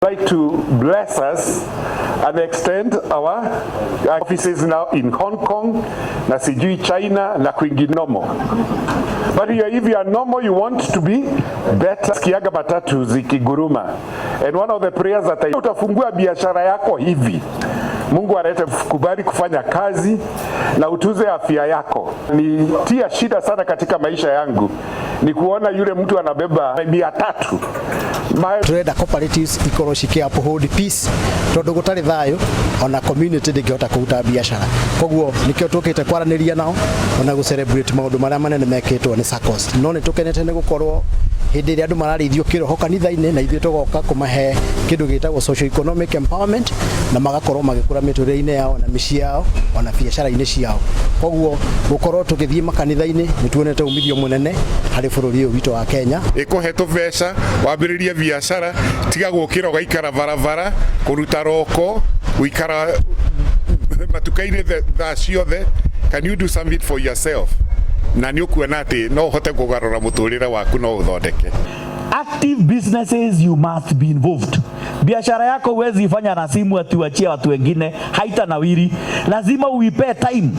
Like to bless us and extend our offices now in Hong Kong na sijui China na kwinginomo. But if you are normal, you want to be better. Sikiaga matatu zikiguruma. And one of the prayers that I, utafungua biashara yako hivi, Mungu alete kubali kufanya kazi na utuze afya yako. Nitia shida sana katika maisha yangu ni kuona yule mtu anabeba 300. Turenda cooperatives ikorwo cikĩ uphold peace, tondu gũtarĩ thayũ ona community ndĩngĩhota kũruta biacara. Koguo nĩkĩo tũkĩte kwaranĩria nao ona gũ celebrate maũndũ marĩa manene mekĩtwo nĩ SACCOS. No nĩ tũkenete nĩ gũkorwo hĩndĩ ĩrĩa andũ mararĩithio kĩroho kanitha-inĩ, na ithuĩ tũgoka kũmahe kĩndũ gĩtagwo socio economic empowerment, na magakorwo magĩkũra mĩtũrĩre-inĩ yao na mĩciĩ yao ona biacara-inĩ ciao. Koguo gũkorwo tũgĩthiĩ makanitha-inĩ, nĩ tuonete umithio mũnene harĩ bũrũri ũyũ witũ wa Kenya. Ĩkũhe tũbeca wambĩrĩrie biacara, tiga gũkĩra ũgaikara barabara kũruta roko, gũikara matuka-inĩ thaa ciothe. Can you do something for yourself? Na nĩ ũkuona atĩ no ũhote kũgarũra mũtũrĩre waku, no ũthondeke. Active businesses, you must be involved. Biashara yako huwezi ifanya na simu ati uachie watu wengine, haitanawiri. Lazima uipe time.